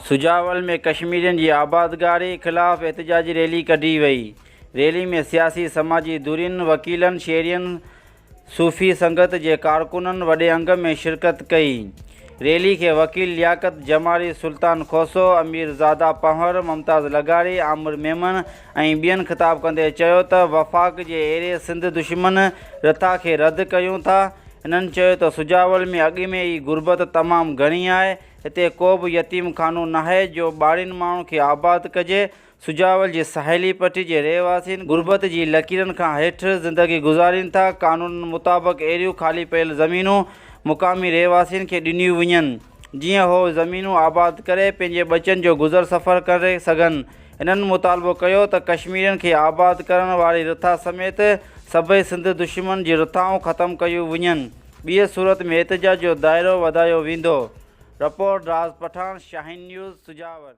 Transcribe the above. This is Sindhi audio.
سجاول ۾ ڪشميرين جي آبادگاري خلاف احتجاجي ريلي ڪڍي وئي، ريلي ۾ سياسي سماجي ڌرين، وڪيلن، شهرين، صوفي سنگت جي ڪارڪنن وڏي انگ ۾ شرڪت ڪئي. ريلي کي وڪيل لياقت جماري، سلطان کوسو، امير زاده پنهور، ممتاز لغاري، عامر ميمڻ ۽ ٻين خطاب ڪندي چيو ته وفاق جي اهڙي سنڌ دشمن رٿا کي رد ڪيون ٿا. هنن چيو ته سجاول ۾ اڳ ۾ ئي غربت تمام گهڻي آهي، هتي ڪو به يتيم خانو ناهي جو ٻاهرين ماڻهن کي آباد ڪجي، سجاول جي ساحلي پٽي جي رهواسين غربت جي لڪيرن کان هيٺ زندگي گذارين ٿا، قانونن مطابق اهڙيون خالي پيل زمينون مقامي رهواسين کي ڏنيون وڃن جيئن هو زمينون آباد ڪري پنهنجي ٻچن جو گذر سفر ڪري سگهن، هنن مطالبو ڪيو ته ڪشميرين کي آباد ڪرڻ واري رٿا سميت سڀئي سنڌ دشمن جي رٿائون ختم ڪيون وڃن. ٻيء صورت ۾ احتجاج جو دائرو وڌايو ويندو. رپورٽ، راز پٺاڻ، شاهين نيوز، سجاول.